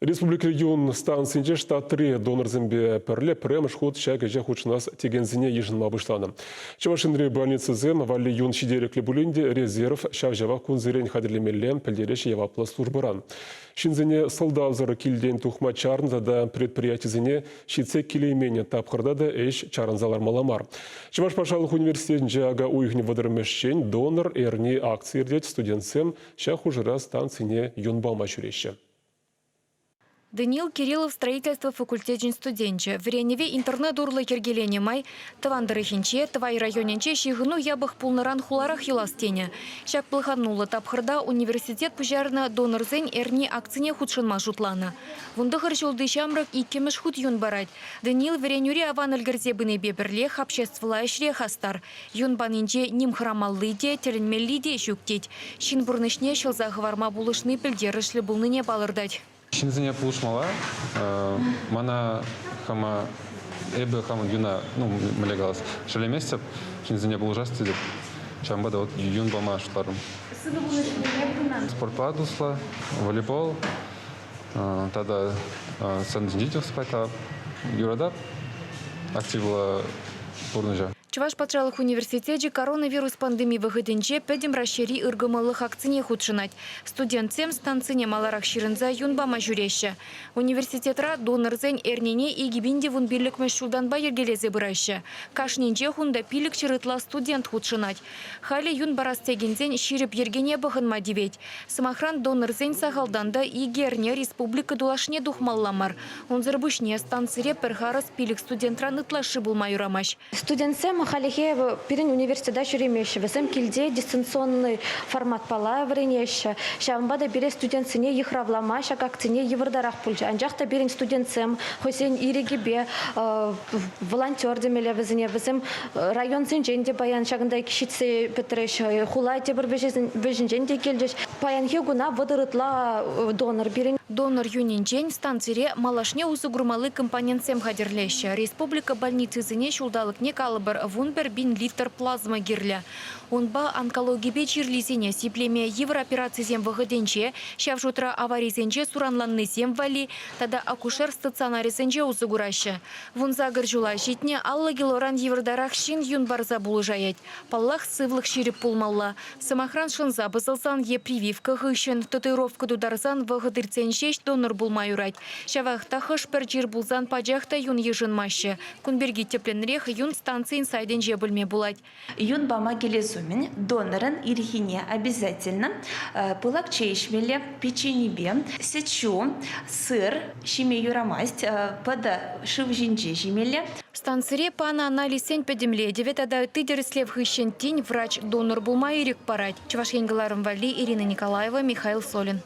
Республикӑри юн станцинче штатри донорсемпе пӗрле пӗрремӗш хут ҫак ӗҫе хутшӑнас текенсене йышӑнма пуҫланӑ. Чӑваш Енри больницӑсем валли юн ҫителӗклӗ пулин те резерв ҫав-ҫавах кунсерен хатӗрлемелле, пӗлтереҫҫӗ яваплӑ службӑран. Ҫынсене сӑлтавсӑр килтен тухма чарнӑ тата предприятисене ҫитсе килеймен тапхӑрта та ӗҫ чарӑнса лармалла мар. Чӑваш патшалӑх университетӗнче ака уйӑхӗн вӑтӑрмӗшчен донор эрни акци иртет. Студентсем ҫак хушӑра станцине юн пама ҫӳреҫҫӗ. Даниил Кириллов строительство факультечӗн студенчӗ. Вӗренӗве интернет урлӑ йӗркеленӗ май тӑван тӑрӑхӗнче, Тӑвай районӗнче ҫыхӑну япӑх пулнӑран хуларах юлас тенӗ. Ҫак пӑлхануллӑ тапхӑрта университет пуҫарнӑ донорсен эрни акцине хутшӑнма шутланӑ. 19 ҫулти ҫамрӑк иккӗмӗш хут юн парать. Даниил вӗренӳре аван ӗлкӗрсе пынипе пӗрлех обществӑлла ӗҫре хастар. Юн панинче ним хӑрамалли те, тӗлӗнмелли те ҫук тет. Ҫын пурнӑҫне ҫӑлса хӑварма пулӑшни пӗлтерӗшлӗ пулнине палӑртать. Ҫынсене пулӑшмалла. Мана хама эпӗ хамӑн юна, ну, мӗнле калас, шеллеместӗп, ҫынсене пулӑшас тетӗп. Ҫавӑнпа та вот юн пама шутларӑм. Сывӑ пулнӑ чухне пурӑнан? Спортпа туслӑ, волейбол тата сцена ҫинче те юратап активлӑ пурнӑҫа. Чӑваш патшалӑх университечӗ коронавирус пандеми вӑхӑтӗнче Пӗтӗм Раҫҫейри ыркӑмӑллӑх акцине хутшӑнать. Студентсем станцине маларах ҫырӑнса юн пама ҫӳреҫҫӗ. Университетра донорсен эрнине 2015-мӗш ҫултанпа йӗркелесе пыраҫҫӗ. Кашнинчех унта 500 ытла студент хутшӑнать. Халӗ юн парас текенсен ҫирӗп йӗркене пӑхӑнма тивет. Сӑмахран, донорсен сахалтан та икӗ эрне республика тулашне тухмалла мар. Унсӑр пуҫне станцире пӗр харӑс пилӗк студентран ытлашши пулма юрамасть. Студентсем хальлӗхе пирӗн университета ҫӳремеҫҫӗ. Вӗсем килте дистанционный форматпала вӗренеҫҫӗ. Ҫавӑнпа та пире студентсене йыхравлама ҫак акцине йывӑртарах пулчӗ. Анчах та пирӗн студентсем хӑйсен ирӗкӗпе волонтер темелле вӗсене. Вӗсем районсенчен те паян ҫакӑнта ҫитсе пӗтрӗҫ, хула тепӗр вӗҫӗнчен те килчӗҫ. Паянхи куна 30 ытла донор пирӗн. Донор юнӗнчен станцире малашне усӑ курмалли компонентсем хатӗрлеҫҫӗ. Республика больницисене ҫулталӑкне калӑпӑр 11 000 литр плазма кирлӗ. Унпа онкологипе чирлисене сиплеме йывӑр операцисем вӑхӑтӗнче, ҫав шутра аварисенче суранланнисем валли тата акушер стационарӗсенче усӑ кураҫҫӗ. 18 ҫула ҫитнӗ 50 килоран йывӑртарах ҫын юн парса пулӑшаять. Паллах, сывлӑх ҫирӗп пулмалла. Сӑмахран, шӑнса пӑсӑлсан е прививка хыҫҫӑн татуировка тутарсан вӑхӑт иртсен ҫеҫ донор пулма юрать. Ҫавах та хӑш-пӗр чир пулсан пачах та юн йышӑнмаҫҫӗ. Кун пирки тӗплӗнрех юн станцийӗн сайтӗнче пӗлме пулать. Юн пама килес умӗн донорӑн ирхине обязательно пылак чей ӗҫмелле, печенипе, сӗт-ҫу, сыр ҫиме юрамасть, пӑтӑ шыв ҫинче ҫимелле. Станцире панӑ анализсен пӗтӗмлетӗвӗ тата ытти тӗрӗслев хыҫҫӑн тин врач донор пулма ирӗк парать. Чӑваш Ен кӑларӑм валли Ирина Николаева, Михаил Солин.